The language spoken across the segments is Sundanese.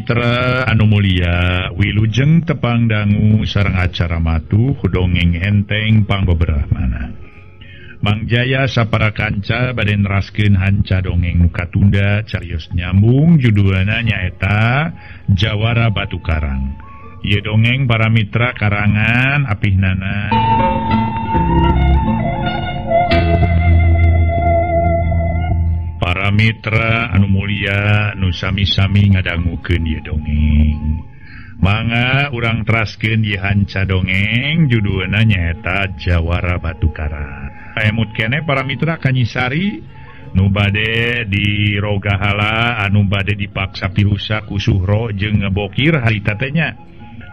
Mitra anu mulia wilujeng tepang dangu sareng acara matuh dongeng enteng pangbeberahmana. Mang Jaya sapara kanca bade neraskeun hanca dongeng nu katunda carios nyambung judulna nyaeta Jawara Batu Karang. Ieu dongeng para mitra karangan apihnana Para mitra anu mulia nu sami-sami ngadangukeun ieu dongeng. Mangga urang teraskeun ieu hanca dongeng judulna nyaeta Jawara Batu Karang. Emut keneh para mitra kanyisari nu bade dirogahala anu bade dipaksa pirusak ku Suhro jeung ngebokir harita teh nya.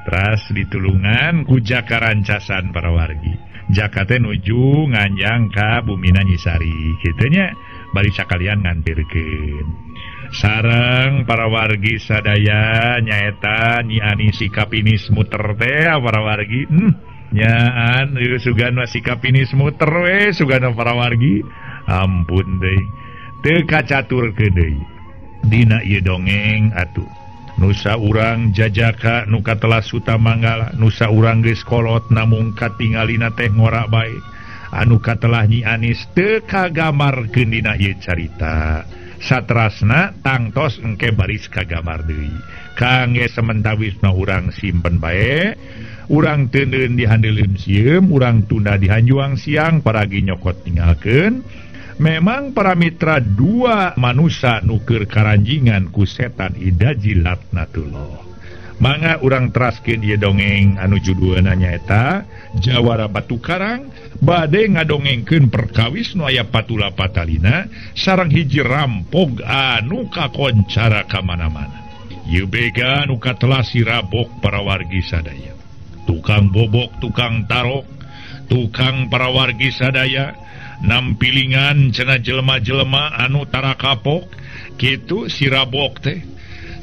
Teras ditulungan ku Jaka Rancasan para wargi. Jaka teh nuju nganjang ka bumina Nyisari kitu nya. Bari sakalian ngantirkeun. Sareng para wargi sadaya nyaeta Nyi Ani sikap inis muter teh para wargi. Nyaan ieu sugan mah sikap inis muter we sugan para wargi. Ampun deui. Teu kacaturkeun deui. Dina ieu dongeng atuh. Nusa urang jajaka nu katelah Suta Manggala, nusa urang geus kolot namung katingalina teh ngora bae. Anu katelah Nyi Anis teu kagamarkeun dina ieu carita. Satrasna tangtos engke baris kagamar deui. Kangge sementawisna urang simpen bae, urang teuneun di handeuleum sieum, urang tunda di hanjuang siang paragi nyokot ninggalkeun. Memang para mitra dua manusa nu keur karanjingan ku setan Idaji Latnatullah. Mangga urang teraskeun ieu dongeng anu judulna nyaeta Jawara Batu Karang bade ngadongengkeun perkawis nu aya patula patalina sareng hiji rampog anu kakoncara ka mana-mana. Ieu bega nu katelah si rabok para wargi sadaya. Tukang bobok, tukang tarok, tukang para wargi sadaya nampilingan cenah jelema-jelema anu tara kapok kitu si rabok teh.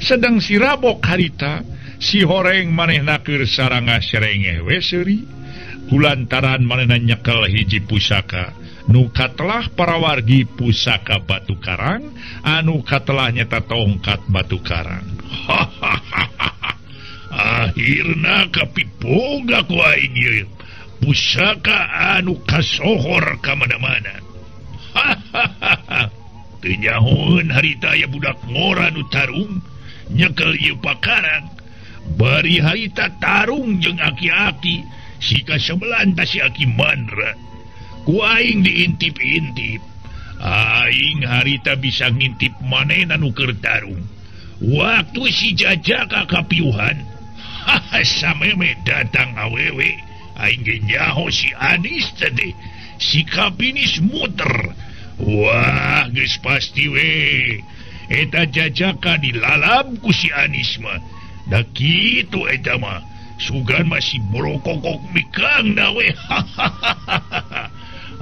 Sedang si rabok harita si horeng manehna keur saranga serengeh we seuri kulantaran manehna nyekel hiji pusaka nu katelah para wargi pusaka Batu Karang anu katelah nyata tongkat Batu Karang. Akhirna kapiboga ku aing ieu pusaka anu kasohor ka mana-mana. Teu nyahoeun harita aya budak ngora nu tarung nyekel ieu pakarang. Bari harita tarung jeung aki-aki sika sebelan ta si Aki Mandra. Ku aing diintip-intip. Aing harita bisa ngintip manehna nu keur tarung. Waktu si Jajaka kapiuhan, sameme datang awewe. Aing ge nyaho si Anis teh, si Kapinis muter. Wah, geus pasti we. Eta Jajaka dilalap ku si Anis mah. Da kitu eta mah. Sugan masih borokokok mikang na we.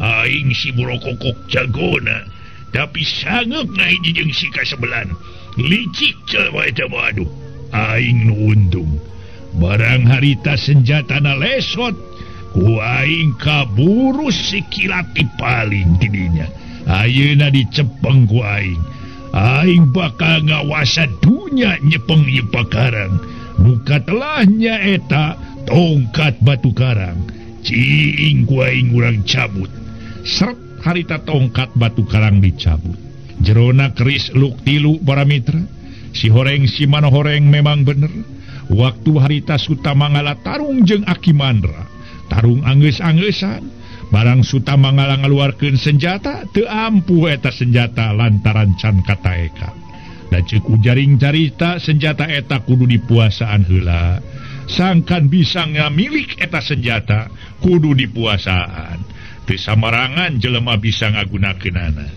Aing si borokokok jagona, tapi sangeuk ngahiji jeung si kasebelan. Licik jelema eta mah aduh. Aing nu untung. Barang harita senjatana lesot, ku aing kaburu si kilat paling tidinya. Ayeuna dicepeng ku aing. Aing bakal ngawasa dunya nyepeng ieu pakarang. Nu katelahnya eta tongkat Batu Karang. Ciing ku aing urang cabut. Seret harita tongkat Batu Karang dicabut. Jerona keris luk tilu para mitra. Si horeng si manohoreng memang bener. Waktu harita Suta Manggala tarung jeung Aki Mandra. Tarung anggeus-anggeusan. Barang Suta Manggala ngaluarkeun senjata, teu ampuh eta senjata lantaran can kataeka. Da ceuk ujaring carita senjata eta kudu dipuasaan heula. Sangkan bisa ngamilik eta senjata kudu dipuasaan. Teu samarangan jelema bisa ngagunakeunana.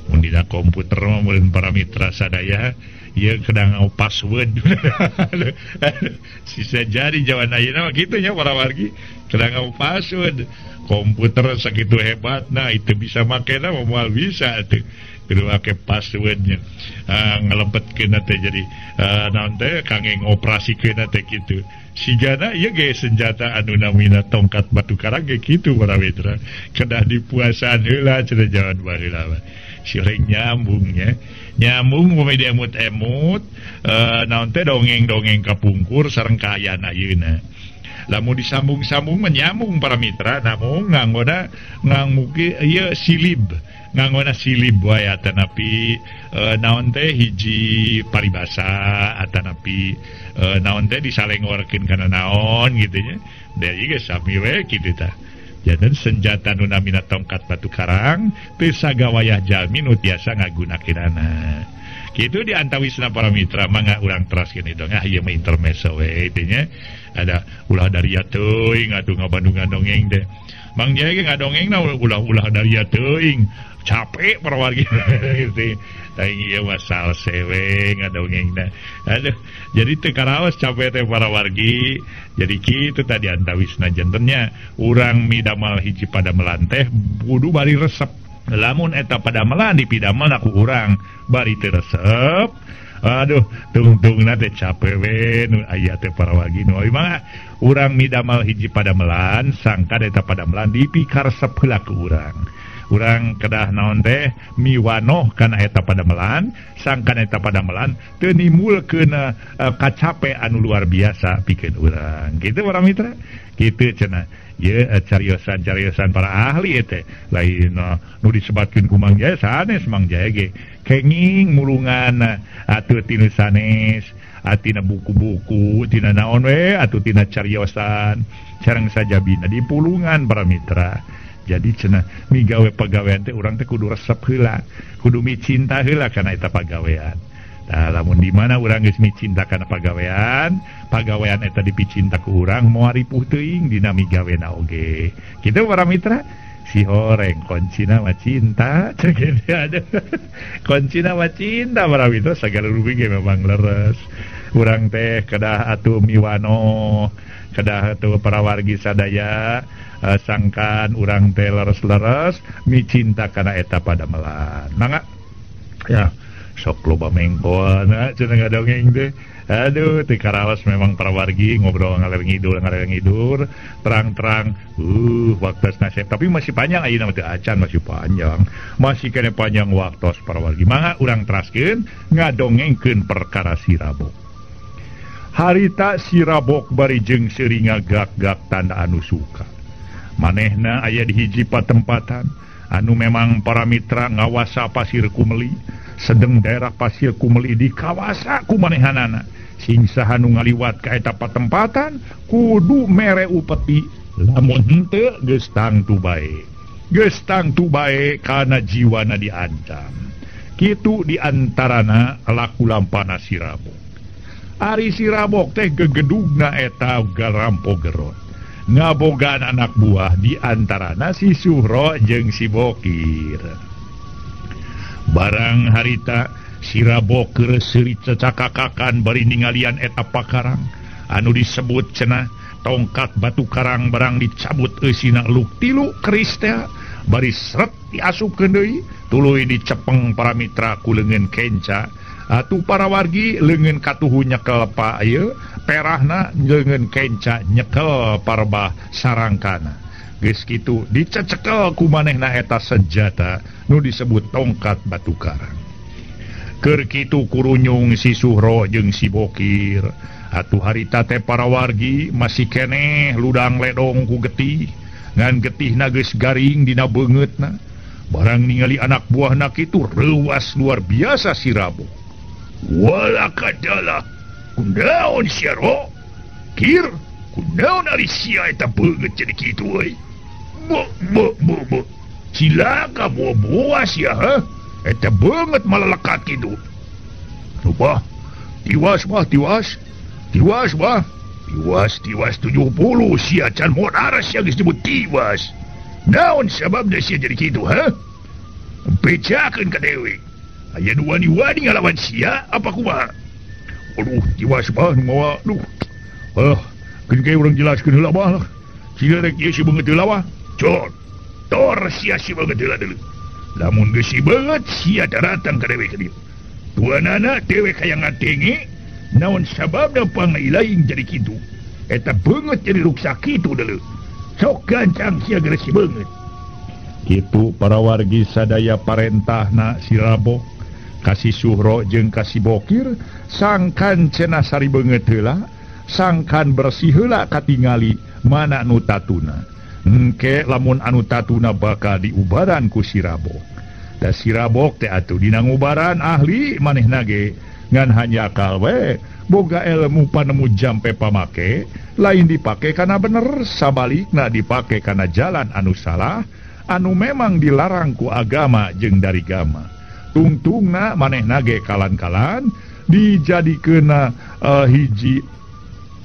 Mun dina komputer mah meureun para mitra sadaya ieu kedang password. Sisa jadi jaman ayeuna mah kitu nya para wargi, kedang password. Komputer sakitu hebatna itu bisa makena moal bisa atuh. Kudu make passwordnya. Ngelebetkeun teh jadi naon teh kangge ngoperasikeun teh kitu. Sigana ieu ge senjata anu namina tongkat Batu Karang ge kitu para mitra. Kedah dipuasaan heula cenah jaman baheula mah. Si horeng nyambungnya. Nyambung upami diemut-emut naon teh dongeng-dongeng kapungkur sareng kaayaan ayeuna. Lamun disambung-sambung menyambung para mitra namun nganggona ngangmuki ieu silib. Nganggona silib wae atanapi naon teh hiji paribasa atanapi naon teh disalengorkeun kana naon kitu nya. Da ieu geus sami we kitu tah. Janten senjata nu namina tongkat batu karang teu sagawayah jalmi nu tiasa ngagunakeunana. Kitu di antawisna para mitra mangga urang teraskeun itu. Ah ieu mah intermezzo we teh nya. Ada ulah daria teuing atuh ngabandungan dongeng teh. Mang Jaya ge ngadongengna ulah-ulah daria teuing. Capek para wargi gitu. Teuing ieu mah salse we ngadongengna. Aduh, jadi teu karaos capek teh para wargi. Jadi kitu tadi antawisna jantennya urang midamal hiji padamelan teh kudu bari resep. Lamun eta padamelan dipidamel ku urang bari teu resep. Aduh, tungtungna teh capek we nu aya teh para wargi nu mangga urang midamal hiji padamelan sangkan eta padamelan dipikaresep heula ku urang. Urang kedah naon teh miwanoh kana eta padamelan sangkan eta padamelan teu nimbulkeun kacape anu luar biasa pikeun urang. Kitu para mitra. Kitu cenah. Ye cariosan-cariosan para ahli teh lain nu disebatkeun ku Mang Jaya sanes Mang Jaya ge kenging mulungan atuh tinu sanes atina buku-buku tina naon we atuh tina cariosan sareng sajabina di pulungan para mitra. Jadi cenah migawe pagawean teh urang teh kudu resep heula, kudu micinta heula kana eta pagawean. Tah lamun di mana urang geus micinta kana pagawean, pagawean eta dipicinta ku urang moal ripuh teuing dina migawena oge. Kitu para mitra, si horeng kuncina mah cinta, ceuk aduh. Kuncina mah cinta para mitra sagala rupi ge memang leres. Urang teh kedah atuh miwano, kedah atuh para wargi sadaya sangkan urang teh leres-leres micinta kana eta padamelan. Mangga. Ya, sok loba mengkoana cenah ngadongeng teh. Aduh, teu karaos memang para wargi ngobrol ngaler ngidul, terang-terang. Waktosna nasib tapi masih panjang ayeuna mah teu acan masih panjang. Masih keneh panjang waktos para wargi. Mangga urang teraskeun ngadongengkeun perkara si Rabok. Harita si Rabok bari jeung seuri ngagak-gak tanda anu suka. Manehna aya di hiji patempatan anu memang para mitra ngawasa Pasir Kumeli, sedeng daerah Pasir Kumeli di kawasa ku manehanana. Sing saha nu ngaliwat ka eta patempatan kudu mere upeti, lamun henteu geus tangtu bae. Geus tangtu bae kana jiwana diancam. Kitu di antarana laku lampana si Rabok. Ari si Rabok teh gegedugna eta garampo gerot. Ngabogaan anak buah di antarana si Suhro jeung si Bokir. Barang harita si Rabok keur seuri cecakakakan bari ningalian eta pakarang anu disebut cenah tongkat batu karang barang dicabut eusina luk tilu keris teh bari sret diasupkeun deui tuluy dicepeng para mitra ku leungeun kenca. Atuh para wargi leungeun katuhu nyekel pa ieu perahna leungeun kenca nyekel parbah sarangkana. Geus kitu dicecekel ku manehna eta senjata nu disebut tongkat batu karang. Keur kitu kurunyung si Suhro jeung si Bokir. Atuh harita teh para wargi masih keneh ludang ledong ku getih. Ngan getihna geus garing dina beungeutna. Barang ningali anak buahna kitu reuas luar biasa si Rabok. Walakadalah kunaon sia ro? Kir, kunaon ari sia eta beungeut jadi kitu euy? Bo bo bo bo. Cilaka buah-buah sia ha? Eta beungeut malelekat kitu. Bah, tiwas bah tiwas. Tiwas bah. Tiwas tiwas 70 sia can modar sia geus disebut tiwas. Naon sababna sia jadi kitu ha? Bejakeun ka dewe. Aya nu wani-wani ngalawan sia apa kumaha? Aduh, tiwas bah nu mawa. Duh. Keun ke urang jelaskeun heula bah lah. Sia rek ieu si beungeut heula wah. Cor. Tor sia si beungeut heula deuleu. Lamun geus si beungeut sia daratang ka dewe ka dieu. Tuanana dewe hayang ngadenge naon sababna pangailaing jadi kitu. Eta beungeut jadi ruksak kitu deuleu. Sok gancang sia geus si beungeut. Kitu para wargi sadaya parentahna si Rabok kasih Suhro jeung kasih Bokir sangkan cenah sari beungeut heula sangkan bersih heula katingali mana nu tatuna. Engke lamun anu tatuna bakal diubaran ku si Rabok. Da si Rabok teh atuh dina ngubaran ahli manehna ge ngan hanjakal we boga ilmu panemu jampe pamake lain dipake kana bener sabalikna dipake kana jalan anu salah anu memang dilarang ku agama jeung dari gama. Tungtungna manehna ge kalan-kalan dijadikeunna hiji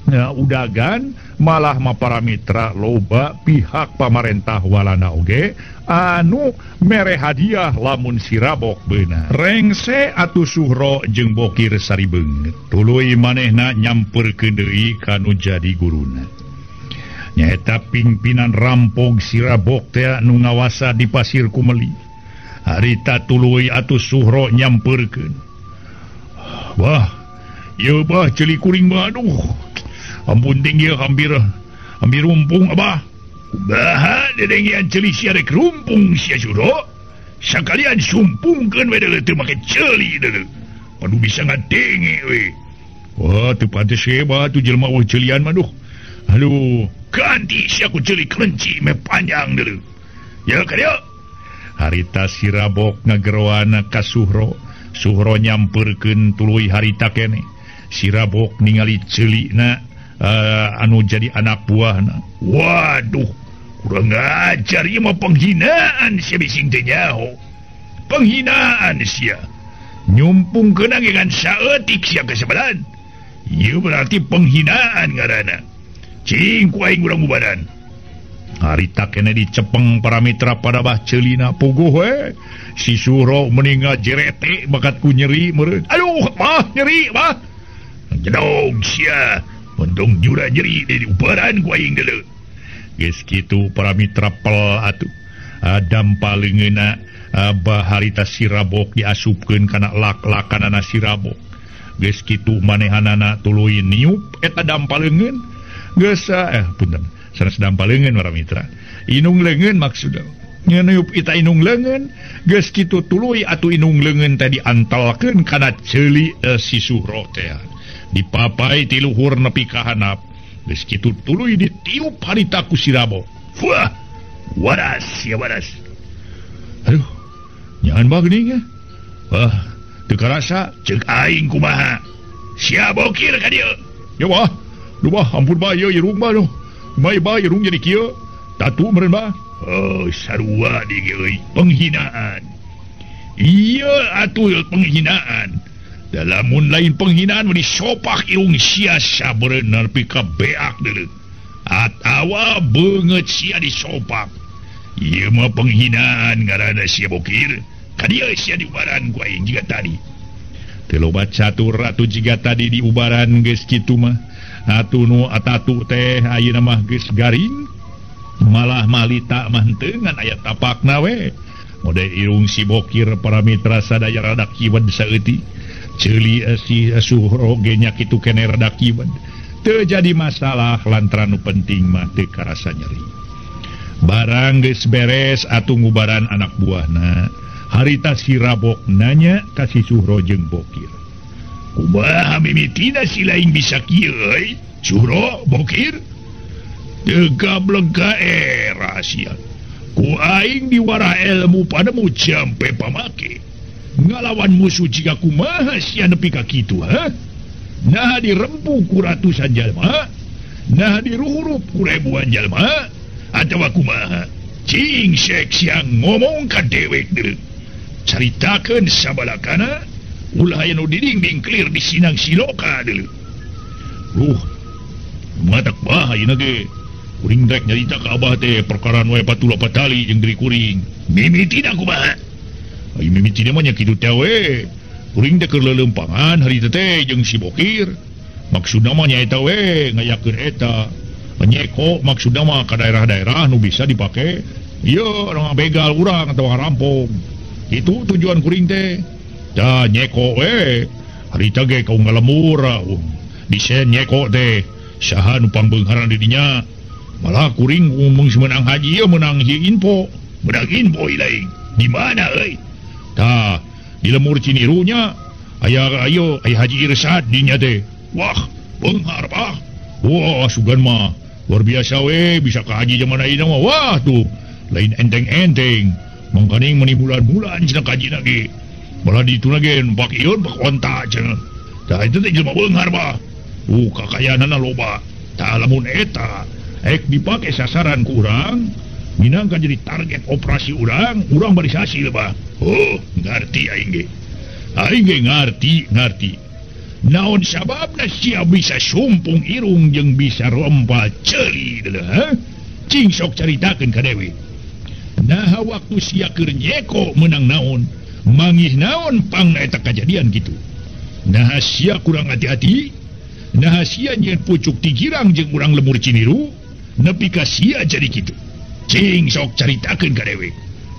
udagan malah ma para mitra loba pihak pamarentah Walanda oge anu mere hadiah lamun si Rabok beunang. Rengse atuh Suhro jeung Bokir sari beungeut tuluy manehna nyamperkeun deui ka nu jadi guruna. Nyaeta pimpinan rampog si Rabok teh nu ngawasa di Pasir Kumeli. Harita tuluy atuh Suhro nyamperkeun. Wah, ieu bah ceuli kuring mah aduh. Ampun tinggi hampir rumpung abah. Kumaha dedengian ceuli sia rek rumpung sia Suhro. Sakalian sumpungkeun we deuleu teu make ceuli deuleu. Padu bisa ngadenge we. Wah, teu pantes we bah tu jelema eueuh ceulian mah duh. Aduh, ganti sia ku ceuli kelenci meh panjang deuleu. Ya ka dieu. Harita si Rabok ngageroana ka Suhro. Suhro nyamperkeun tuluy harita keneh. Si Rabok ningali ceulina anu jadi anak buahna. Waduh, kurang ajar ieu mah penghinaan sia bising teh nyaho. Penghinaan sia. Nyumpungkeun ge ngan saeutik sia kasebelan. Ieu berarti penghinaan ngaranna. Cing ku aing urang ubaran. Harita keneh dicepeng para mitra pada bah ceulina puguh we. Si Suhro meni ngajerete bakat ku nyeri meureun. Aduh, mah nyeri mah. Jedog sia. Untung jura nyeri di ubaran ku aing deuleu. Geus kitu para mitra pel atuh. Dampa leungeunna bah harita si Rabok diasupkeun kana lak-lakanana si Rabok. Geus kitu manehanana tuluy niup eta dampa leungeun. Geus punten. Sanes dampa leungeun para mitra. Inung leungeun maksudna. Niup eta inung leungeun, geus kitu tuluy atuh inung leungeun teh diantalkeun kana ceuli si Suhro teh. Dipapai ti luhur nepi ka handap. Geus kitu tuluy ditiup harita ku si Rabok. Wah, waras ya waras. Aduh, nyahan bah geuning ya. Wah, teu karasa ceuk aing kumaha. Sia Bokir ka dieu. Ya wah, duh bah ampun bah ieu irung bah duh. Kumaha bah irung jadi kieu. Tatu meureun bah. Oh, sarua di euy, penghinaan. Ieu atuh penghinaan. Lamun lain penghinaan meni sopak irung sia sabereun nepi ka beak deuleu. Atawa beungeut sia disopak. Ieu mah penghinaan ngaranna sia Bokir. Ka dieu sia diubaran ku aing jiga tadi. Teu loba catur atuh jiga tadi diubaran geus kitu mah. Atuh nu atatu teh ayeuna mah geus garing. Malah malita mah henteu ngan aya tapakna we. Mode irung si Bokir para mitra sadaya rada kiwed saeutik. Ceuli si Suhro ge nya kitu keneh rada kiwed. Teu jadi masalah lantaran nu penting mah teu karasa nyeri. Barang geus beres atuh ngubaran anak buahna. Harita si Rabok nanya ka si Suhro jeung Bokir. Kumaha mimitina si lain bisa kieu euy? Suhro, Bokir? Teu gablek era sia. Ku aing diwara ilmu panemu jampe pamake. Ngalawan musuh jika kumaha sia nepi ka kitu ha? Nah dirempu ku ratusan jalma, nah diruhurup ku ribuan jalma, atawa kumaha? Cing sek sia ngomong ka dewek deuleu. Caritakeun sabalakana ulah aya nu didingding clear di sinang siloka deuleu. Ruh, matak bah ayeuna ge. Kuring rek nyarita ka abah teh perkara nu aya patula patali jeung diri kuring. Mimitina kumaha? Ai mimitina mah nya kitu teh we. Kuring teh keur leuleumpangan harita teh jeung si Bokir. Maksudna mah nya eta we ngayakeun eta. Nyeko maksudna mah ka daerah-daerah nu bisa dipake. Ieu orang begal urang atawa ngarampok. Itu tujuan kuring teh. Da nyeko we. Harita ge kau ngalemur. Disen nyeko teh saha nu pangbeungharan di dinya. Malah kuring ngomong semenang haji ieu menang ieu info. Menang info lain. Di mana euy? Tah, di lemur Cinirunya aya ayo aya Haji Irsad dinya teh. Wah, beunghar bah. Wah, sugan mah luar biasa we bisa ka haji zaman ayeuna mah. Wah tuh, lain enteng-enteng. Mangkaning meuni bulan-bulan cenah kaji lagi. Malah ditu lagi numpak ieu numpak onta cenah. Tah itu teh jelema beunghar bah. Kakayaanana loba. Tah lamun eta ek dipake sasaran ku urang, minangka jadi target operasi urang, urang baris hasil bah. Oh, ngarti aing ge. Aing ge ngarti. Naon sababna sia bisa sumpung irung jeung bisa rompa ceuli deuleu, ha? Cing sok caritakeun ka dewe. Naha waktu sia keur nyeko meunang naon, mangih naon pangna eta kajadian kitu. Naha sia kurang hati-hati, naha sia nyieun pucuk ti girang jeung urang lemur Ciniru, nepi ka sia jadi kitu. Cing sok caritakeun ka dewek.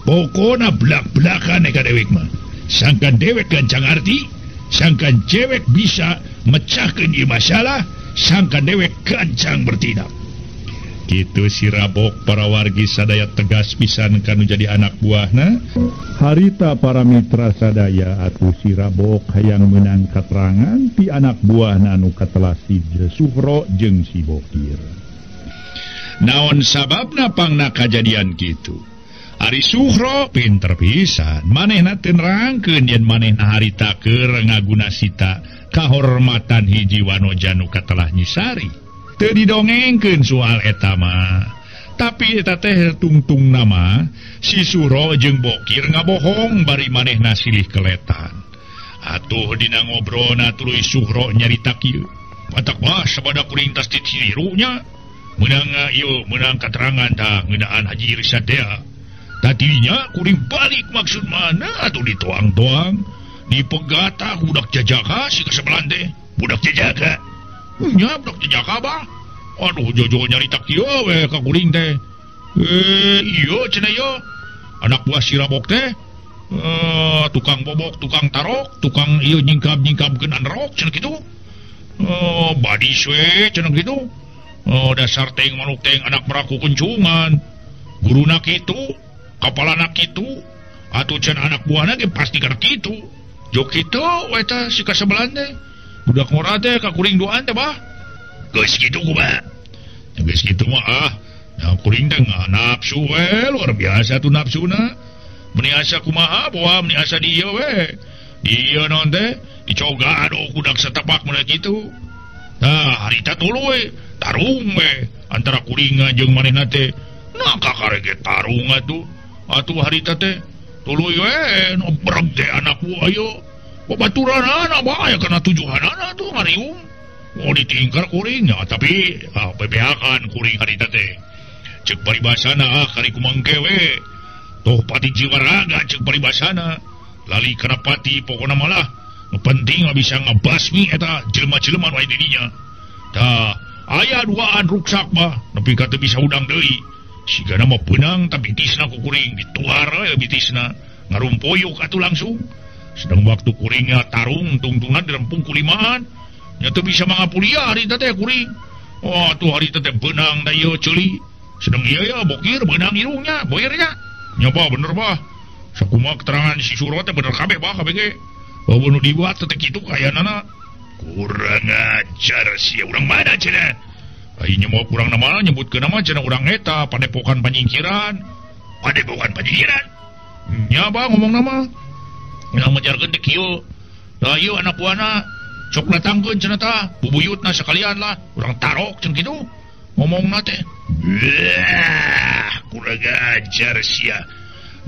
Pokona blak-blakan ka dewek mah. Sangkan dewek gancang arti, sangkan cewek bisa mecahkeun ieu masalah, sangkan dewek gancang bertindak. Kitu si Rabok para wargi sadaya tegas pisan kanu jadi anak buahna. Harita para mitra sadaya atuh si Rabok hayang meunang katerangan ti anak buahna anu katelah si Suhro jeung si Bokir. Naon sababna pangna kajadian kitu? Ari Suhro pinter pisan, manehna teu nerangkeun yen manehna harita keur ngaguna sita kahormatan hiji wanoja nu katelah Nyisari. Teu didongengkeun soal eta mah. Tapi eta teh tungtung nama si Suhro jeung Bokir ngabohong bari manehna silih keletan. Atuh dina ngobrolna tuluy Suhro nyarita kieu. Matak mah sabada kuring tas ti Ciniru nya. Meunang ieu meunang katerangan tah ngeunaan Haji Irsad teh. Tadinya kuring balik maksud mana atuh ditoang-toang dipegatah budak jajaka si kasebelan teh. Budak jajaka. Nya budak jajaka bah. Aduh jojo nyarita kieu we ka kuring teh. Ieu cenah ieu. Anak buah si Rabok teh tukang bobok, tukang tarok, tukang ieu nyingkap-nyingkapkeun anrok cenah kitu. Badis we cenah kitu. Oh, dasar teng manuk teng anak meraku kencungan. Guruna kitu, kapalana kitu, atuh can anak buahna ge pasti kana kitu. Jok kitu we teh si kasebelan teh. Budak ngora teh ka kuring duaan teh bah. Geus kitu kumaha? Geus kitu mah ah, nah kuring teh nafsu we luar biasa tuh nafsuna. Meuni asa kumaha boa meuni asa di ieu we. Di ieu naon teh dicoga aduh budak setapak mun kitu. Tah harita tuluy tarung we antara kuringa jeung manehna teh. Nah kakarege tarung atuh. Atuh harita teh tuluy we nobreg teh anak buah ieu. Babaturanana bae kana tujuhanana tuh ngariung. Oh ditingkar kuring ya, tapi bebeakan kuring harita teh. Ceuk paribasana ah kari kumangke we. Toh pati jiwa raga ceuk paribasana. Lali kana pati pokona malah nu penting mah bisa ngebasmi eta jelema-jelema nu aya di dinya. Tah aya duaan ruksak mah nepi ka teu bisa udang deui. Sigana mah peunang tapi bitisna ku kuring dituar we bitisna ngarumpoyuk atuh langsung. Sedang waktu kuringnya tarung tungtungan dirempung kulimaan nya teu bisa mangapulia harita teh kuring. Wah tuh harita teh beunang da ieu ceuli. Sedang ieu ya Bokir beunang irungnya boirnya. Nya bah bener bah. Sakumaha keterangan si Suhro teh bener kabeh bah kabeh ge. Oh nu dibuat teh kitu kayanana. Kurang ajar sia urang mana cenah. Aing mau kurang nama nyebutkeun nama cenah urang eta padepokan panyingkiran. Padepokan panyingkiran. Nya bah ngomong nama. Urang majarkeun teh kieu. Lah ieu anak buahna sok datangkeun cenah tah, bubuyutna sakalian lah, urang tarok cenah kitu. Ngomongna teh. Kurang ajar sia.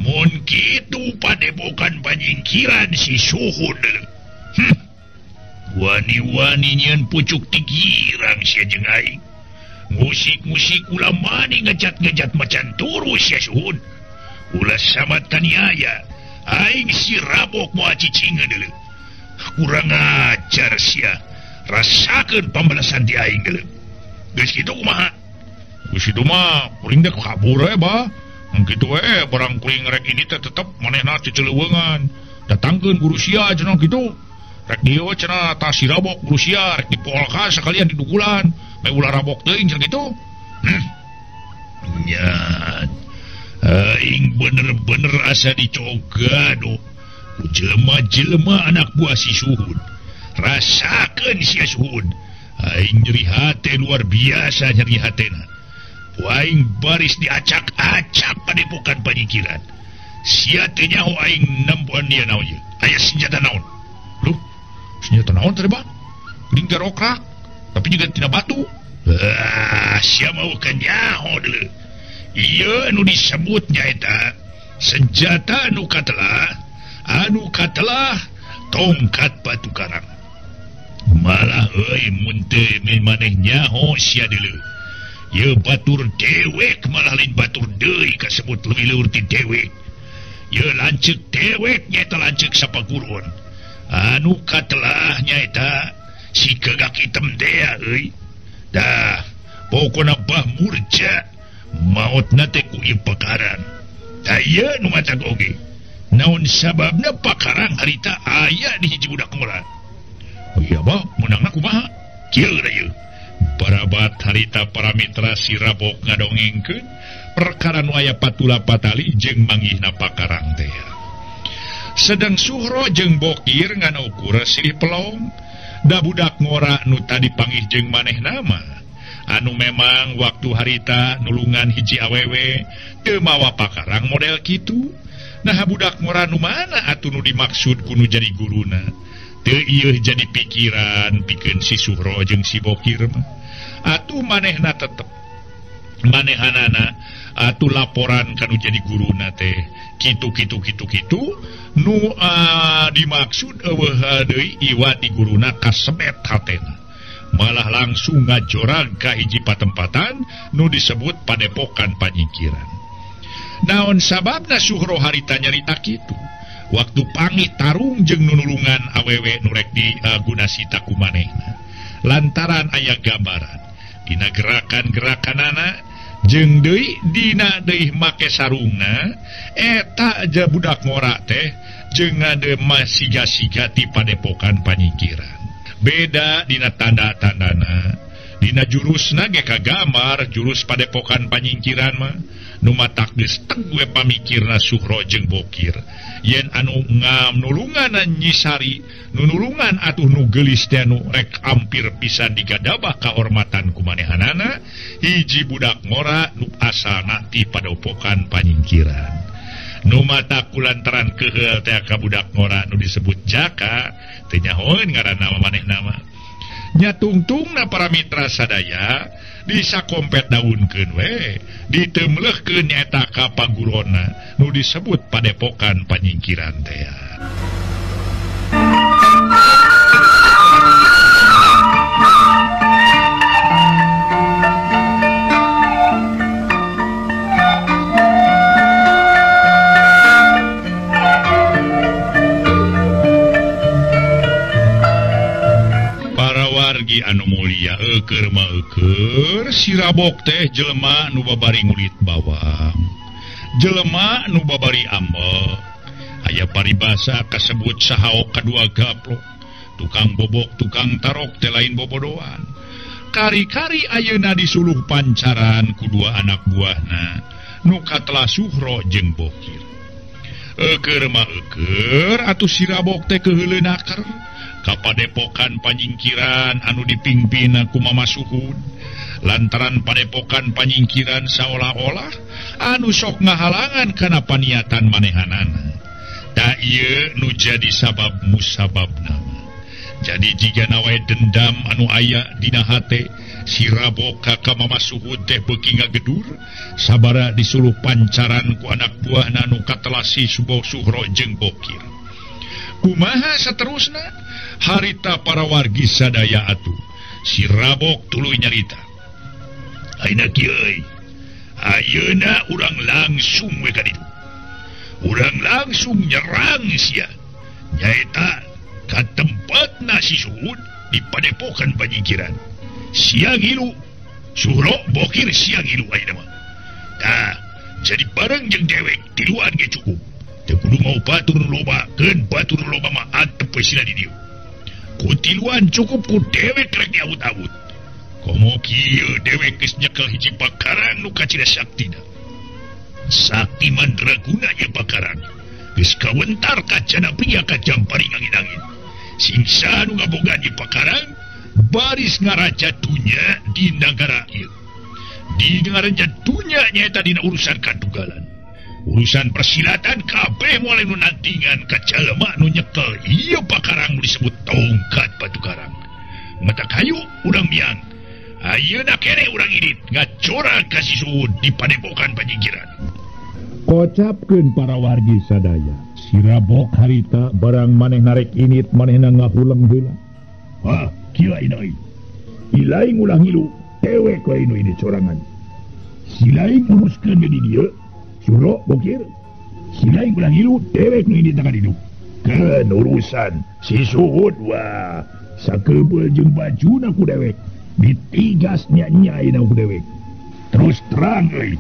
Mun kitu padepokan panyingkiran si Suhun. Wani-wani nyieun pucuk ti girang sia jeung aing. Musik-musik ulah mani ngejat-ngejat macan turu sia Suhun. Ulah sama taniaya. Aing si Rabok moal cicingeun deuleu. Kurang ajar sia. Rasakeun pambalasan ti aing deuleu. Geus kitu kumaha? Geus kitu mah kuring teh kabur we bah. Mun kitu we barang kuring rek ini teh tetep manehna ceceleweungan. Datangkeun guru sia cenah kitu. Rek dieu cenah tah si Rabok guru sia rek dipolka sakalian didukulan. Meh ulah rabok teuing cenah kitu. Nya. Aing bener-bener asa dicogado ku jelema-jelema anak buah si Suhud. Rasakeun sia Suhud. Aing nyeri hate luar biasa nyeri hatena. Aing baris diacak-acak padepokan panyingkiran. Sia teh nyaho aing nempoan dia naon ieu. Aya senjata naon? Loh, senjata naon teh Bang? Geuning garokrak, tapi juga tina batu. Ah, sia mau kan nyaho deuleu. Ieu nu disebut nyaeta senjata anu katelah tongkat batu karang. Malah euy mun teu maneh nyaho sia deuleu. Ieu batur dewek malah lain batur deui kasebut leuwih leueur ti dewek. Ieu lanceuk dewek nyaeta lanceuk sapaguruan. Anu katelah nyaeta si gagak hitam dea euy. Dah, pokona bah murja maotna teh ku ieu pakarang. Tah ieu nu matak oge. Naon sababna pakarang harita aya di hiji budak ngora. Oh iya bah, meunangna kumaha? Kieu da ieu. Barabat harita para mitra si Rabok ngadongengkeun perkara nu aya patula patali jeung manggihna pakarang teh. Sedang Suhro jeung Bokir ngan ukur silih pelong. Da budak ngora nu tadi panggih jeung maneh nama. Anu memang waktu harita nulungan hiji awewe teu mawa pakarang model kitu. Nah budak ngora nu mana atuh nu dimaksud ku nu jadi guruna. Teu ieu jadi pikiran pikeun si Suhro jeung si Bokir mah. Atuh manehna tetep manehanana atuh laporan kanu jadi guruna teh kitu kitu kitu kitu nu dimaksud eueuh deui iwa di guruna kasebet hatena. Malah langsung ngajorag ka hiji patempatan nu disebut padepokan panyingkiran. Naon sababna Suhro harita nyarita kitu? Waktu panggih tarung jeung nunulungan awewe nu rek digunasita ku manehna. Lantaran aya gambaran dina gerakan-gerakanana jeung deui dina deui make sarungna eta aja budak ngora teh jeung ngade masiga-siga ti padepokan panyingkiran. Beda dina tanda-tandana, dina jurusna ge kagambar jurus padepokan panyingkiran mah nu matak geus teg we pamikirna Suhro jeung Bokir. Yen anu ngam nulungan Nyisari, nu nulungan atuh nu geulis teh nu rek ampir pisan digadabah kahormatan ku manehanana, hiji budak ngora nu asalna ti padepokan panyingkiran. Nu matak kulantaran keuheul teh ka budak ngora nu disebut Jaka, teu nyahoeun ngaranna manehna mah. Nya tungtungna para mitra sadaya disakompet daunkeun we, diteumleuhkeun nyaeta ka pagurona nu disebut padepokan panyingkiran teh. Anu mulia eueur mah eueur si Rabok teh jelema nu babari ngulit bawang, jelema nu babari ambek. Aya paribasa kasebut sahaok kadua gaplok, tukang bobok tukang tarok teh lain bobodoan. Kari-kari ayeuna disuluh pancaran ku dua anak buahna nu katelah Suhro jeung Bokir. Eueur mah eueur atuh si Rabok teh keuheuleun aker ka padepokan panyingkiran anu dipimpin ku Mama Suhud. Lantaran padepokan panyingkiran saolah-olah anu sok ngahalangan kana paniatan manehanana. Ta ieu nu jadi sabab musababna. Jadi jigana wae dendam anu aya dina hate si Rabok ka Mama Suhud teh beuki ngagedur sabara disuluh pancaran ku anak buahna nu katelah si Suhro jeung Bokir. Kumaha saterusna? Harita para wargi sadaya atuh si Rabok tuluy nyarita. Ayeuna kieu euy, ayeuna urang langsung we ka ditu. Urang langsung nyerang sia. Nyaeta ka tempatna si Suhud di padepokan panyingkiran. Sia ngilu, Suhro Bokir sia ngilu ayeuna mah. Tah, jadi bareng jeung dewek tiluan ge cukup. Teu kudu mau batur loba, keun batur loba mah antep we sina di dieu. Ku tiluan cukup ku dewek rek diawut-awut. Komo kieu dewek geus nyekel hiji pakarang nu kacida saktina. Sakti mandraguna ieu pakarang. Geus kawentar kacana pria kajang paring angin-angin. Singsa nu ngabogaan ieu pakarang baris ngaraja dunya di nagara ieu. Di ngaraja dunya nyaeta dina urusan kadugalan. Urusan persilatan kabeh moal nu nantingan ka jalma nu nyekel ieu pakarang nu disebut tongkat batu karang. Mata kayu urang miang. Ayeuna keneh urang indit ngacora ka si Suhud di padepokan panyingkiran. Kocapkeun para wargi sadaya. Sirabok harita barang maneh narek init manehna ngahuleng heula. Hah, kieu ayeuna euy. Ilaing ulah ngilu, dewek we nu ini sorangan. Silaing uruskeun di dieu, Suro bokir. Silaing ulah ngilu, dewek nu ini tangan hidup. Keun urusan si Suhud wah. Sakebeul jeung bajuna ku dewek. Ditigas nya-nyaina ku dewek. Terus terang euy.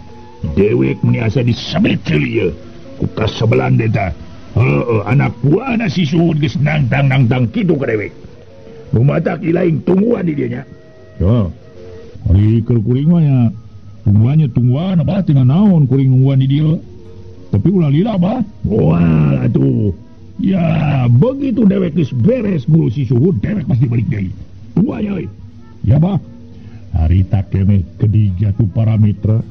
Dewek meni asa disebet ieu. Ku kasebelan eta. Heueuh anak buahna si Suhud geus nangtang-nangtang kitu ka dewek. Nu matak ilaing tungguan di dieu nya. Yo. Ari keur kuring mah nya tungguannya tungguan abah teu naon kuring nungguan di dieu. Tapi ulah lila abah. Moal atuh. Ya, begitu dewek geus beres ngurus si Suhud, dewek pasti balik deui. Tungguan euy. Ya bah. Harita keneh gedig jatuh para mitra.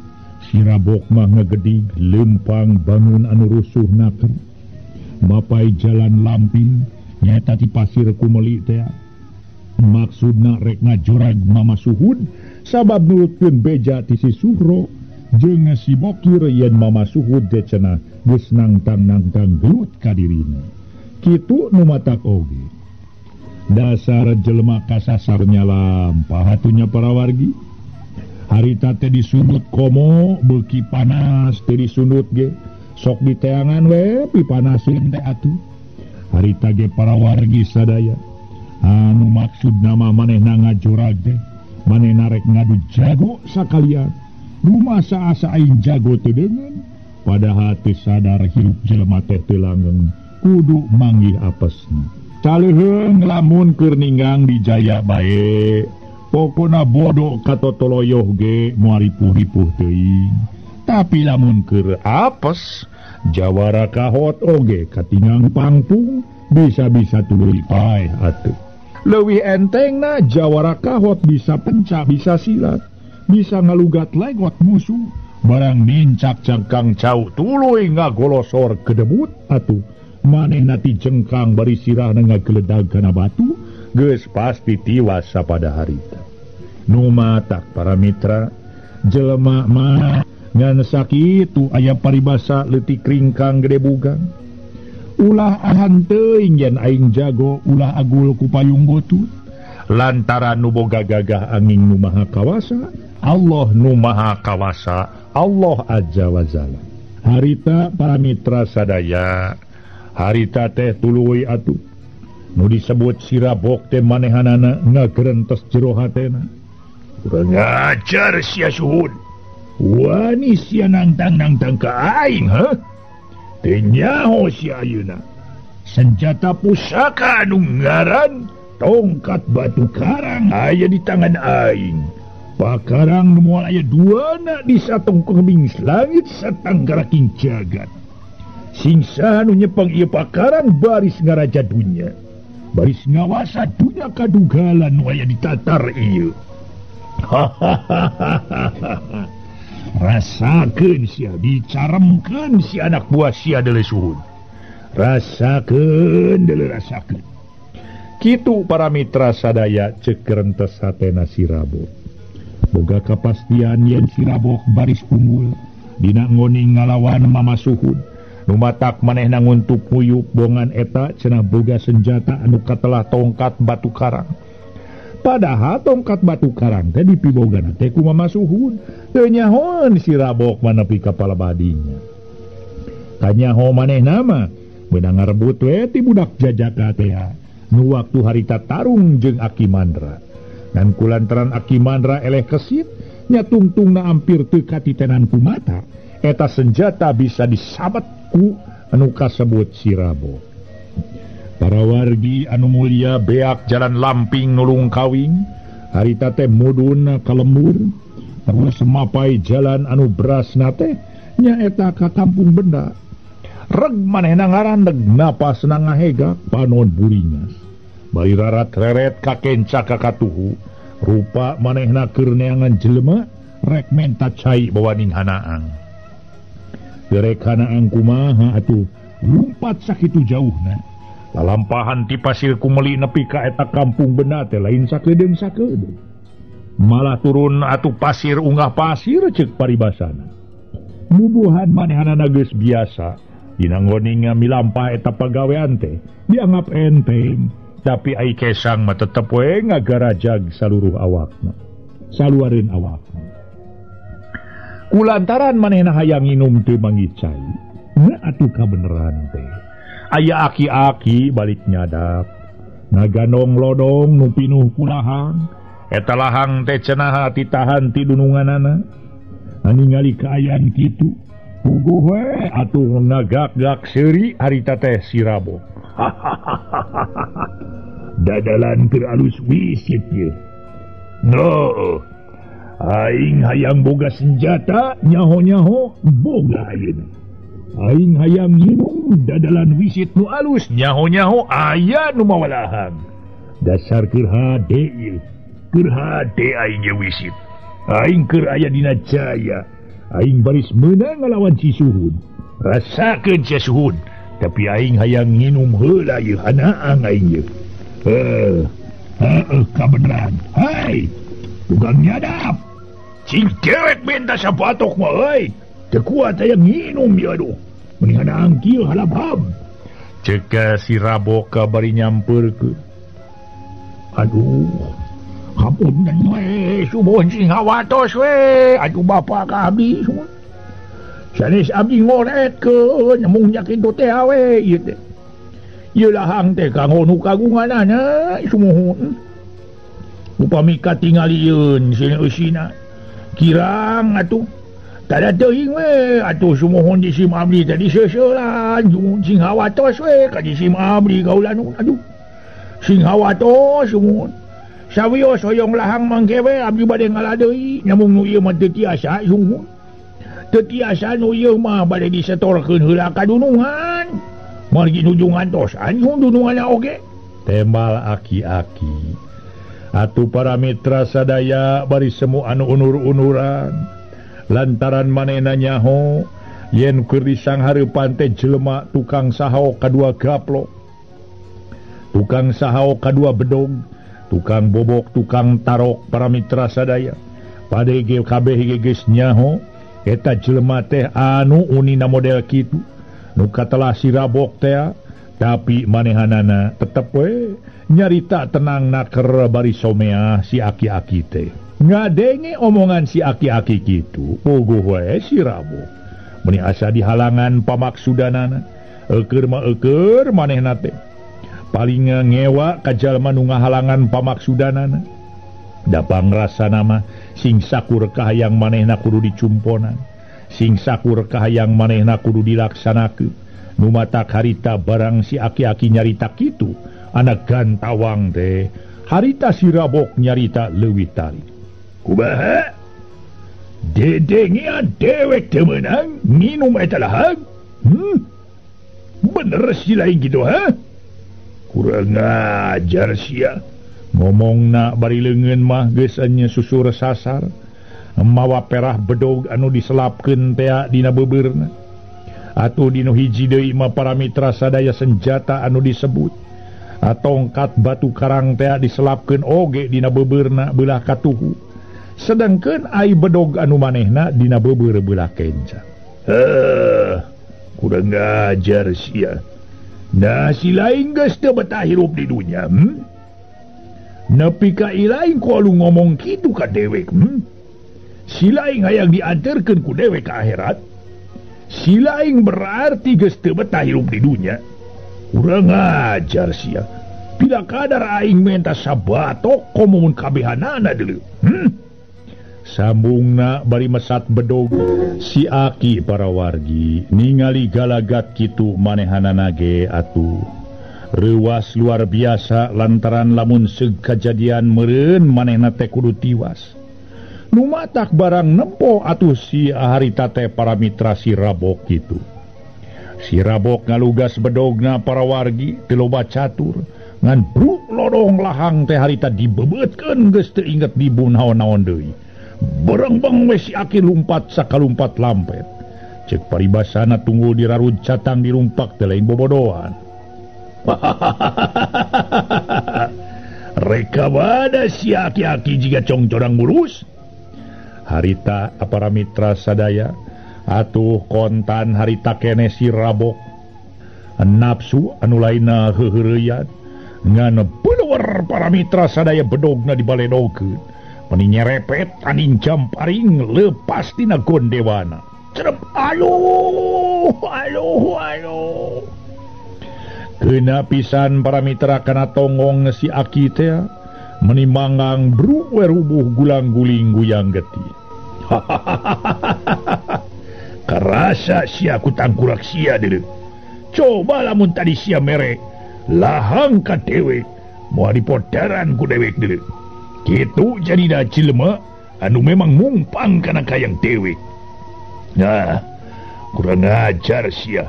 Sirabok mah ngegedig lempang bangun anu rusuh naker. Mapai jalan lamping nyaeta ti pasir kumeli teh. Maksudna rek ngajorag Mama Suhud sabab nurutkeun beja ti si Suhro jeung si Bokir yen Mama Suhud teh cenah geus nangtang-nangtang gelut ka dirina. Kitu nu matak oge. Dasar jelema kasasar nyalampah atunya para wargi. Harita teh disundut komo beuki panas teh disundut ge. Sok diteangan we pipanaseun teh atuh. Harita ge para wargi sadaya. Anu maksud nama manehna ngajorag teh, manehna rek ngadu jago sakalian. Rumasa asa aing jago teu deungeun, padahal teu sadar hirup jelema teh teu langgeng, kudu manggih apesna. Caleuheung lamun keur ninggang di jaya bae, pokona bodoh katotoloyoh ge moal ripuh-ripuh teuing. Tapi lamun keur apes, jawara kahot oge katingang pangpung, bisa-bisa tuluy paeh atuh. Leuwih entengna jawara kahot bisa pencak, bisa silat, bisa ngalugat legot musuh, barang nincak cangkang cau tuluy ngagolosor kedebut atuh. Manehna ti jengkang bari sirahna ngageledag kana batu, geus pasti tiwas sapada harita. Nu matak para mitra, jelema mah ngan sakitu aya paribasa leutik ringkang gede bugang. Ulah ahan teuing yen aing jago, ulah agul ku payung butut. Lantaran nu boga gagah angin nu maha kawasa, Allah nu maha kawasa, Allah azza wa jalla. Harita para mitra sadaya, harita teh tuluy atuh. Nu disebut Sirabok teh manehanana ngagerentes jero hatena. Kurang ajar sia Suhud. Wani sia nangtang-nangtang ka aing, heuh? Teu nyaho sia ayeuna. Senjata pusaka anu ngaran tongkat batu karang aya di tangan aing. Pakarang nu moal aya duana di satongkeming langit satanggaraking jagat. Singsa nu nyepeng ieu pakarang baris ngaraja dunya. Baris ngawasa dunya kadugalan nu aya ditatar ieu. Hahaha. Rasakeun sia, dicaremkeun si anak buah sia deuleu Suhud. Rasakeun deuleu rasakeun. Kitu para mitra sadaya ceuk rentes hatena si Rabok. Boga kapastian yen si Rabok baris unggul dina ngoning ngalawan Mama Suhud. Nu matak manehna nguntup nguyup bongan eta cenah boga senjata anu katelah tongkat batu karang. Padahal tongkat batu karang teh dipibogana teh ku Mama Suhud. Teu nyahoeun si Rabok mah nepi ka palabadinya. Kanyaho manehna mah beunang ngarebut we ti budak jajaka teh nu waktu harita tarung jeung Aki Mandra. Ngan kulantaran Aki Mandra eleh kesit nya tungtungna ampir teu katitenan ku mata, eta senjata bisa disabet ku anu kasebut si Rabok. Para wargi anu mulia beak jalan lamping nulung kawing, harita teh mudun ka lembur, terus mapai jalan anu berasna teh Nyaeta ka kampung benda. Reg manehna ngarandeg napas na ngahegak panon buringas. Bari rarat reret ka kenca ka katuhu. Rupa manehna keur neangan jelema rek menta cai bawaning hanaang. Gerek hanaang kumaha atuh lumpat sakitu jauhna. Lalampahan ti pasir kumeli nepi ka eta kampung benda teh lain sakedeung-sakedeung. Malah turun atuh pasir unggah pasir ceuk paribasana. Mubuhan manehanana geus biasa dina nggoning milampah eta pagawean teh dianggap enteng. Tapi ai kesang mah tetep we ngagarajag saluruh awakna. Saluareun awakna. Kulantaran manehna hayang nginum teu manggih cai. Na atuh kabeneran teh. Aya aki-aki balik nyadap. Ngaganong lodong nu pinuh ku lahang. Eta lahang teh cenah titahan ti dununganana. Ningali kaayaan kitu. Puguh we atuh ngagak-gak seuri harita teh si Rabo. Dadalan keur alus wisit ieu. No. Aing hayang boga senjata nyaho-nyaho boga ayeuna. Aing hayang nginum dadalan wisit nu alus nyaho-nyaho aya nu mawalahang. Dasar keur hade ieu. Keur hade aing ye wisit. Aing keur aya dina jaya. Aing baris meunang ngalawan si Suhun. Rasakeun si Suhun. Tapi aing hayang nginum heula ieu hanaang aing ieu. Heuh kabeneran. Hai, tukang nyadap. Cing dewek minta sabatok mah euy. Teu kuat hayang nginum ieu aduh. Mending hanaang kieu halabhab. Ceuk si Raboka bari nyampeurkeun. Aduh, hapunten we, subuh sing hawatos we. Aduh bapak ka abdi semua. Sanes abdi ngoretkeun mung yakin teh we ieu teh. Ieu lahang teh kanggo nu kagunganana sumuhun. Upami katingalieun sieun eusina. Kirang atuh. Tada teuing we atuh sumuhun di sim abdi teh diseuseulan sing hawatos we ka di sim abdi kaula nu aduh. Sing hawatos sumuhun. Sawios hoyong lahang mangke we abdi bade ngalah deui nyamung nu ieu mah teu tiasa sumuhun. Teu tiasa nu ieu mah bade disetorkeun heula ka dunungan. Margi nuju ngantosan dununganna oge. Tembal aki-aki. Atuh para mitra sadaya bari semu anu unur-unuran. Lantaran manehna nyaho yen keur disanghareupan teh jelema tukang sahao kadua gaplok. Tukang sahao kadua bedog, tukang bobok, tukang tarok para mitra sadaya. Padege kabeh geus nyaho eta jelema teh anu unina model kitu. Nu katelah si Rabok teh, tapi manehanana tetep we nyarita tenang naker bari someah si aki-aki teh. Ngadenge omongan si aki-aki kitu, puguh we si Rabok. Meuni asa dihalangan pamaksudanana, eukeur mah eukeur manehna teh. Paling ngewa ka jalma nu ngahalangan pamaksudanana. Da pangrasana mah sing sakur kahayang manehna kudu dicumponan. Sing sakur kahayang manehna kudu dilaksanakeun. Nu matak harita barang si aki-aki nyarita kitu, anak gantawang teh harita si Rabok nyarita leuwih tarik. Kumaha? Dedengean dewek teu meunang nginum eta lahang? Bener si lain kitu ha? Kurang ajar sia. Ngomongna bari leungeun mah geus nya susur sasar. Mawa perah bedog anu diselapkeun tea dina beubeurna. Atuh dinu hiji deui mah para mitra sadaya senjata anu disebut. Tongkat batu karang tea diselapkeun oge dina beubeurna beulah katuhu. Sedangkeun ai bedog anu manehna dina beubeur beulah kenca. Heuh, kurang ajar sia. Nah si lain geus teu betah hirup di dunya. Nepi ka ilaing ku anu ngomong kitu ka dewek. Si lain hayang diantarkeun ku dewek ka akhirat. Si lain berarti geus teu betah hirup di dunya. Kurang ajar sia. Bila kadar aing menta sabatok komo mun kabehanana deuleu. Sambungna bari mesat bedog si aki para wargi ningali galagat kitu manehanana ge atuh. Reuwas luar biasa lantaran lamun seug kajadian meureun manehna teh kudu tiwas. Nu matak barang nempo atuh si harita teh para mitra si Rabok kitu. Si Rabok ngalugas bedogna para wargi teu loba catur ngan bruk lodong lahang teh harita dibebeutkeun geus teu inget dibun naon-naon deui. Berengbeng we si Aki lumpat sakalumpat lampet. Cek paribasana tunggul dirarud catang dirumpak teh lain bobodohan. Reka bada si aki-aki jiga congcorang mulus. Harita para mitra sadaya atuh kontan harita kene si Rabok nafsu anu lainna heuheureyan ngan beluwer para mitra sadaya bedogna dibaledokeun meni nyerepet aning jamparing lepas tina gondewana cerep aluh aluh aluh kena pisan para mitra kana tonggong si aki teh meni manggang bruk we rubuh gulang-guling guyang getih. Karasa sia ku tangkurak sia deuleu. Coba lamun tadi sia mere lahang ka dewek moal dipodaran ku dewek deuleu. Kitu jadina jelema anu memang mungpang kana kayang dewek. Nah, kurang ajar sia.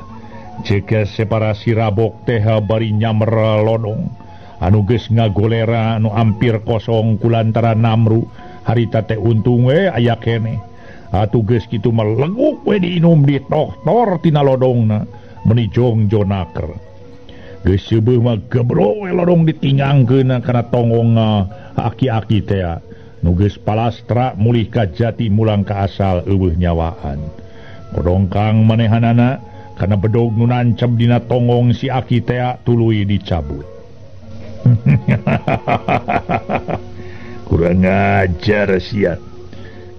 Jika separasi Rabok teh bari nyamer lodong anu geus ngagolera anu ampir kosong kulantaran namru harita teh untung we aya keneh. Atuh geus kitu mah leguk we diinum di tohtor tina lodongna meuni jongjonaker. Geus seubeut mah gebro we lodong ditingangkeun kana tonggong aki-aki teh nu geus palastra mulih ka jati mulang ka asal eueuh nyawaan. Kodongkang manehanana kana bedog nu nancep dina tonggong si aki teh tuluy dicabut. Kurang ajar sia.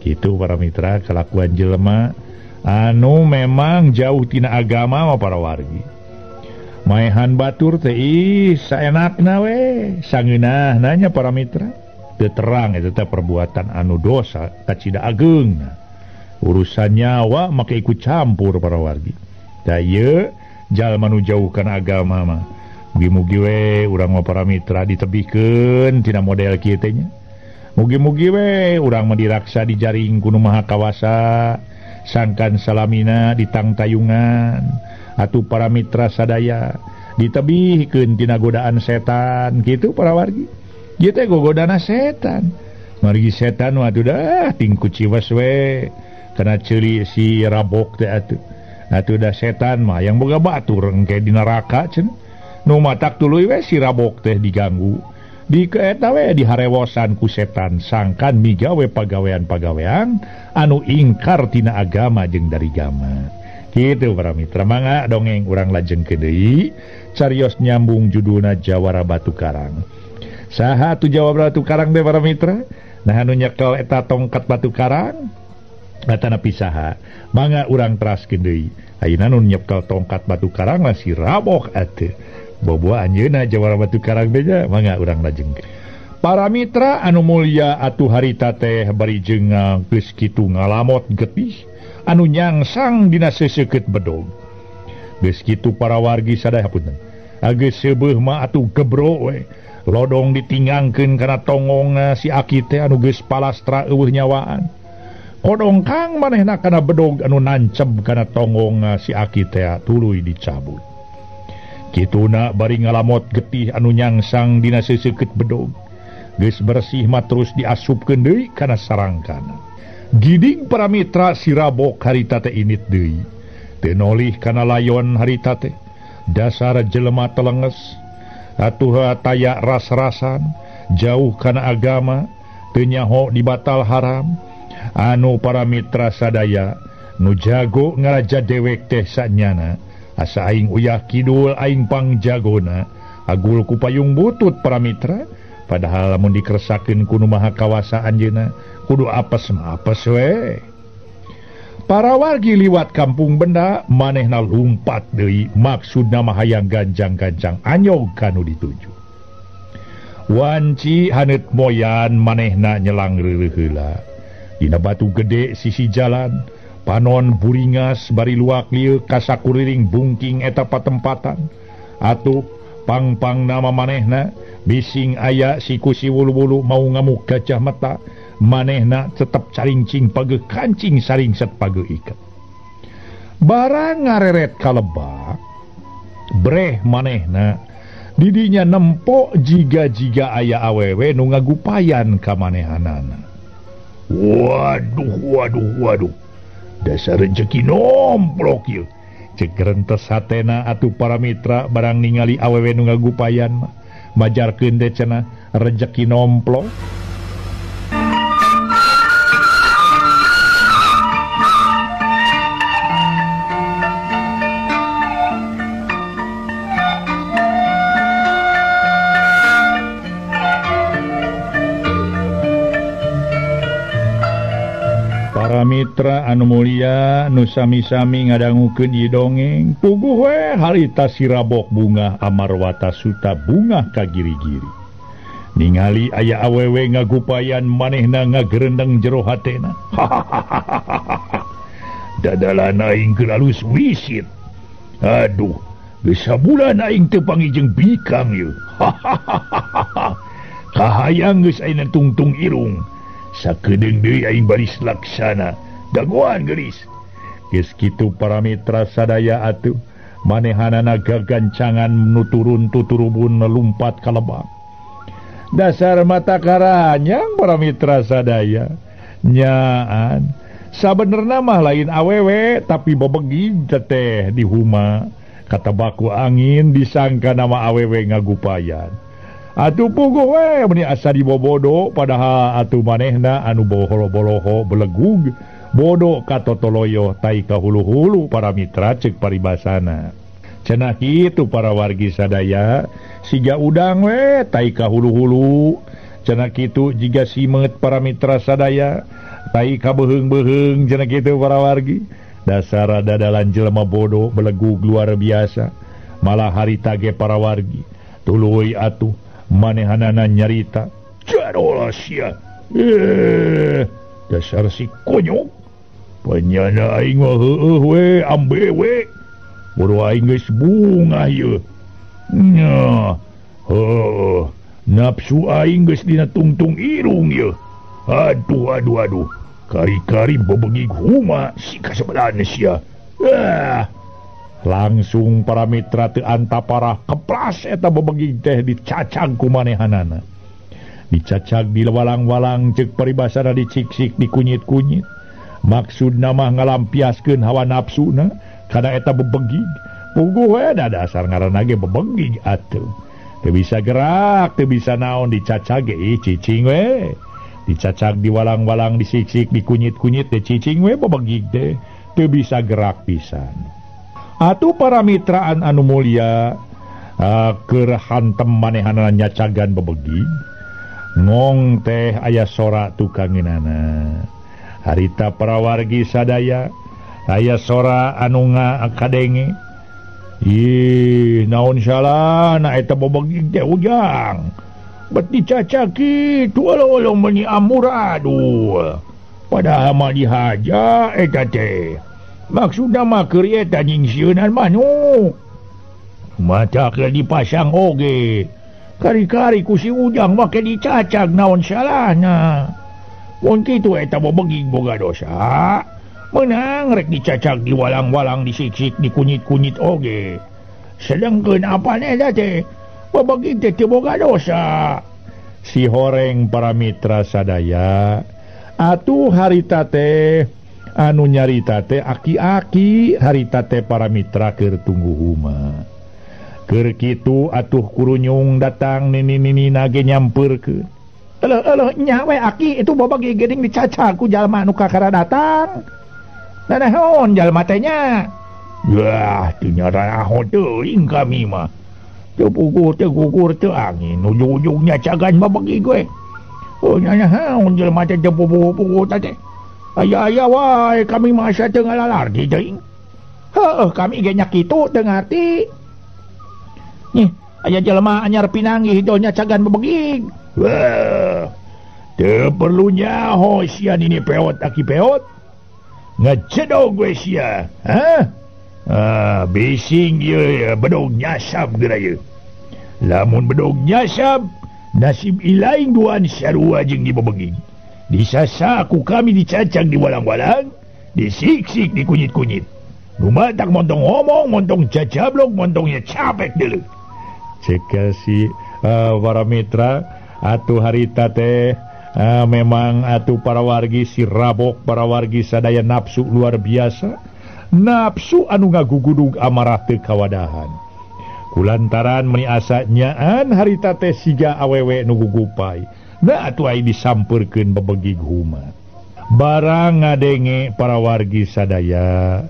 Gitu para mitra kelakuan jelema anu memang jauh tina agama mah para wargi. Maehan batur teh ih saenakna we sangeunah nanya para mitra. Teu terang eta teh perbuatan anu dosa kacida ageungna. Urusan nyawa make ikut campur para wargi. Da ieu jalma nu jauh kana agama mah. Mugi-mugi we urang mah para mitra ditebihkeun tina model kieu teh nya. Mugi-mugi we urang mah diraksa dijaring ku Nu Maha Kawasa sangkan salamina ditangtayungan atuh para mitra sadaya ditebihkeun tina godaan setan kitu para wargi. Ieu teh gogodana setan. Margi setan mah atuh dah tingku ciwes we kana ceuli si Rabok teh atuh. Atuh dah setan mah yang boga batur engke di neraka cenah. Nu matak tuluy we si Rabok teh diganggu. Di eta we diharewosan ku setan sangkan migawe pagawean-pagawean anu ingkar tina agama jeung darigama. Kitu para mitra mangga dongeng urang lajengkeun deui carios nyambung judulna Jawara Batu Karang. Saha atuh Jawara Batu Karang teh para mitra? Nah anu nyekel eta tongkat batu karang atana pisaha. Mangga urang teraskeun deui. Ayeuna nu nyekel tongkat batu karang lah si Rabok atuh. Bobo anjeunna Jawara Batu Karang teh nya mangga urang lajengkeun. Para mitra anu mulya atuh harita teh bari jeung geus kitu ngalamot getih anu nyangsang dina seseukeut bedog. Geus kitu para wargi sadaya punten. Geus seubeuh mah atuh gebro we. Lodong ditingangkeun kana tonggong si aki teh anu geus palastra eueuh nyawaan. Kodongkang manehna kana bedog anu nancep kana tonggong si aki teh tuluy dicabut. Kituna bari ngalamot getih anu nyangsang dina seseukeut bedog. Geus bersih mah terus diasupkeun deui kana sarangkana. Giding para mitra si Rabok harita teh init deui. Teu nolih kana layon harita teh. Dasar jelema telenges atuh taya ras-rasan jauh kana agama teu nyaho dibatal haram. Anu para mitra sadaya nu jago ngaraja dewek teh sanyana. Asa aing uyah kidul aing pangjagona agul ku payung butut para mitra. Padahal lamun dikeresakeun ku Nu Maha Kawasa anjeunna kudu apes mah apes we. Para wargi liwat kampung benda manehna lumpat deui maksudna mah hayang ganjang-ganjang anyog kanu dituju. Wanci haneut moyan manehna nyelang reureuh heula. Dina batu gede sisi jalan panon buringas bari luak lieu kasakuriring bungking eta patempatan. Atuh pang-pang nama manehna bising aya siku si wulu-wulu mau ngamuk gajah mata Manehna tetep carincing pageuh kancing saringset pageuh iket. Barang ngareret ka lebak breh manehna didinya nempok jiga-jiga aya awewe nu ngagupayan ka manehanana. Waduh waduh waduh, dasar rejeki nomplok ieu. Cek rentes hatena atuh para mitra barang ningali awewe nu ngagupayan mah majarkeun teh cenah rejeki nomplok. Para mitra anu mulia nu sami-sami ngadangukeun ieu dongeng, puguh we harita si Rabok bungah Amarwata Suta bungah ka giri-giri. Ningali aya awewe ngagupayan manehna ngagerendeng jero hatena. Dadalan aing keur alus wisit. Aduh, geus sabulan aing teu pangijeng bikang ieu. Kahayang geus ayeuna tungtung irung. Sakedeung deui aing baris laksana dagoan geulis. Geus kitu para mitra sadaya atuh manehanana gagancangan nu turun tuturubun lumpat ka lebak. Dasar mata karanyang para mitra sadaya nyaan. Sabenerna mah lain awewe tapi bebegig teteh di huma kata baku angin disangka nama awewe ngagupayan. Atuh puguh we meni asa dibobodo padahal atuh manehna anu boholo-boloho belegug bodo katotoloyo tai ka hulu-hulu para mitra cek paribasana. Cenah kitu para wargi sadaya siga udang we tai ka hulu-hulu. Cenah kitu jiga simeut para mitra sadaya tai ka beuheung-beuheung cenah kitu para wargi. Dasar dadalan jelema bodo belegug luar biasa. Malah harita ge para wargi tuluy atuh manehanana nyarita jarolah sia. Dasar si konyok penyana aing mah heueuh we ambe we buru aing geus bungah ieu nya. Heueuh nafsu aing geus dina tungtung irung ieu. Aduh aduh aduh, kari-kari bebegig huma si kasebelan sia. Langsung para mitra teu antaparah keplas eta bebegig teh dicacag ku manehanana. Dicacag di walang-walang ceuk paribasana diciksik dikunyit-kunyit. Maksudna mah ngalampiaskeun hawa nafsuna kana eta bebegig. Puguh we da dasar ngaranna ge bebegig atuh. Teu bisa gerak, teu bisa naon dicacag ge cicing we. Dicacag di walang-walang disiksik dikunyit-kunyit teh cicing we bebegig teh teu bisa gerak pisan. Atuh para mitraan anu mulia keur hantem manehanana nyacagan bebegig ngong teh aya sora tukangeunana. Harita para wargi sadaya aya sora anu ngakadenge. Ih naon salahna eta bebegig teh ujang bet dicacag kitu olo-olo meuni amburadul. Padahal mah dihaja eta teh. Maksudna mah keur eta nyingsieunan manuk. Mata keur dipasang oge. Kari-kari ku si Ujang make dicacag naon salahna. Mun kitu eta bebegig boga dosa. Meunang rek dicacag di walang-walang disiksik dikunyit-kunyit oge. Sedengkeun apaan eta teh? Bebegig teh teu boga dosa. Si horeng para mitra sadaya atuh harita teh anu nyarita teh aki-aki harita teh para mitra keur tunggu huma. Keur kitu atuh kurunyung datang nini-nini nage nyampeurkeun. Eleuh eleuh nya we aki itu bobagi geuning dicacag ku jalma anu kakara datang. Nanaon jalma teh nya? Wah, teu nyaraho teuing kami mah. Teu puguh teu gugur teu angin ujung-ujung nyacagan babagi gue. Oh nanaon jalma teh teu puguh-puguh teh. Aya-aya wae kami mah asa teu ngalalarti teuing. Heueuh kami ge nya kitu teu ngarti. Nih, aya jelema anyar pinanggih hidol nyacagan bebegig. Wah, teu perlu nyaho sia nini peot aki peot. Ngajedog we sia, ha? Ah, bising ieu bedog nyasab geura ieu. Lamun bedog nyasab, nasib ilaing duaan sarua jeung dibebegig. Disasa ku kami dicacang di walang-walang, disiksik di kunyit-kunyit. Lumatak montong ngomong, montong cacablok, montongnya capek dulu. Cek si para mitra atuh harita teh memang atuh para wargi si rabok para wargi sadaya nafsu luar biasa. Nafsu anu ngagugudug amarah teu kawadahan. Kulantaran meni asa nyaan harita teh siga awewe nu gugupai. Nah atuh ai disampeurkeun bebegig huma. Barang ngadenge para wargi sadaya.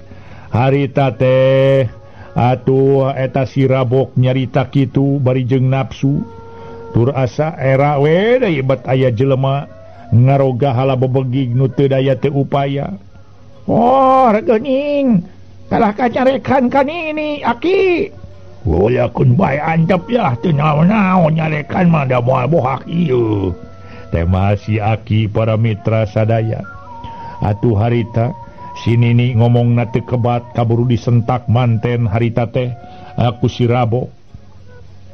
Harita teh atuh eta si rabok nyarita kitu bari jeung nafsu tur asa era we deui bet aya jelema ngaroga hala bebegig nu teu daya teu upaya. Oh regening kalah kacarekan kan ini aki. Goyakun bae antep ya teu naon-naon nyarekan mah da moal bohak ieu. Tema si aki para mitra sadaya. Atuh harita si nini ngomong na teu kebat kaburu disentak manten harita teh aku si rabok.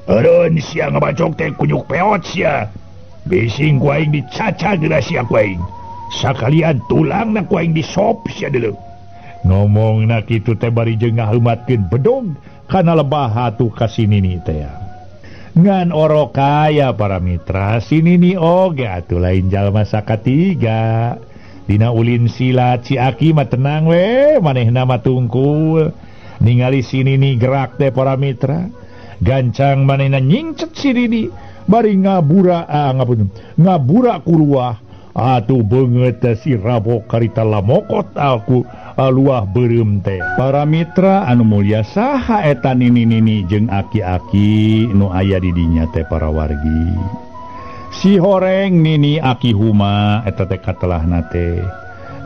Eureun sia ngabacok teh kunyuk peot sia. Bising ku aing dicaca geura sia ku aing. Sakalian tulangna ku aing disop sia deuleu. Ngomongna kitu teh bari jeung ngaheumatkeun bedog kana lebah atuh ka si nini teh. Ngan orok kaya para mitra si nini oge atuh lain jalma sakatiga. Dina ulin silat si aki mah tenang we manehna mah tungkul. Ningali si nini gerak teh para mitra. Gancang manehna nyingcet si nini bari ngabura ngabura kuluah atuh beungeut si rabok karita lamokot aku luah beureum teh. Para mitra anu mulia saha eta nini-nini jeung aki-aki nu aya di dinya teh para wargi. Si horeng nini aki huma eta teh katelahna teh.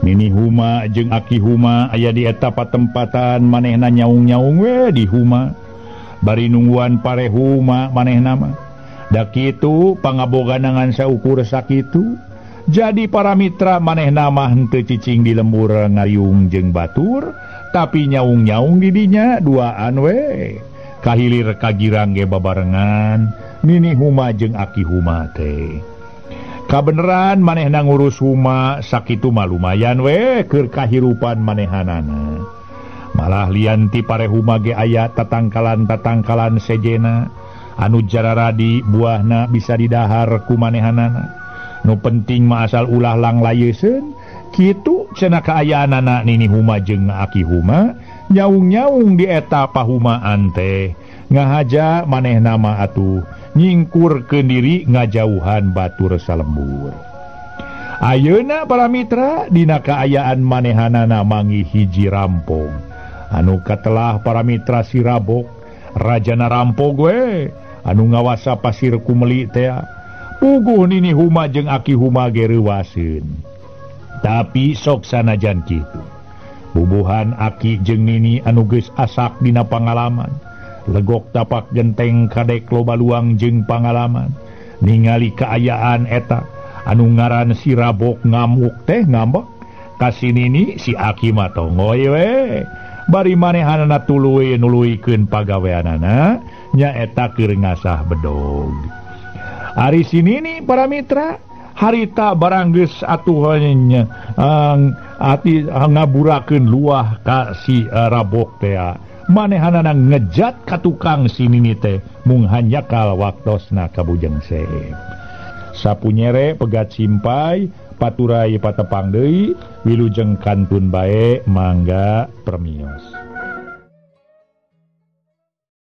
Nini huma jeung aki huma aya di eta patempatan manehna nyaung-nyaung we di huma. Bari nungguan pare huma manehna mah. Da kitu pangabogana ngan saukur sakitu. Jadi para mitra manehna mah henteu cicing di lembur ngariung jeung batur, tapi nyaung-nyaung di dinya duaan we. Kahilir kagirang ge babarengan nini huma jeung aki huma teh. Kabeneran manehna ngurus huma sakitu mah lumayan we keur kahirupan manehanana. Malah lian ti pare huma ge aya tatangkalan-tatangkalan sejena anu jararadi buahna bisa didahar ku manehanana. Nu penting mah asal ulah langlayeuseun kitu cenah kaayaanana nini huma jeung aki huma nyaung-nyaung di eta pahumaan teh. Ngahaja manehna mah atuh nyingkurkeun diri ngajauhan batur salembur. Ayeuna para mitra dina kaayaan manehanana manggih hiji rampong anu katelah para mitra si rabok rajana rampog we anu ngawasa pasir kumeli teh. Puguh nini huma jeung aki huma ge reuwaseun. Tapi sok sanajan kitu bubuhan aki jeung nini anu geus asak dina pangalaman legok tapak genteng kadek loba luang jeung pangalaman ningali kaayaan eta anu ngaran si rabok ngamuk teh ngambek ka si nini si aki mah tongoy we bari manehanana tuluy nuluykeun pagaweanana nyaeta keur ngasah bedog. Ari si nini para mitra harita barang geus atuh nya ati ngaburakeun luah ka si rabok teh. Manehanana ngejat ka tukang si nini teh mung hanjakal waktosna ka Bujeng Seep. Sapunyere pegat simpai paturai patepang deui wilujeng kantun bae mangga permios.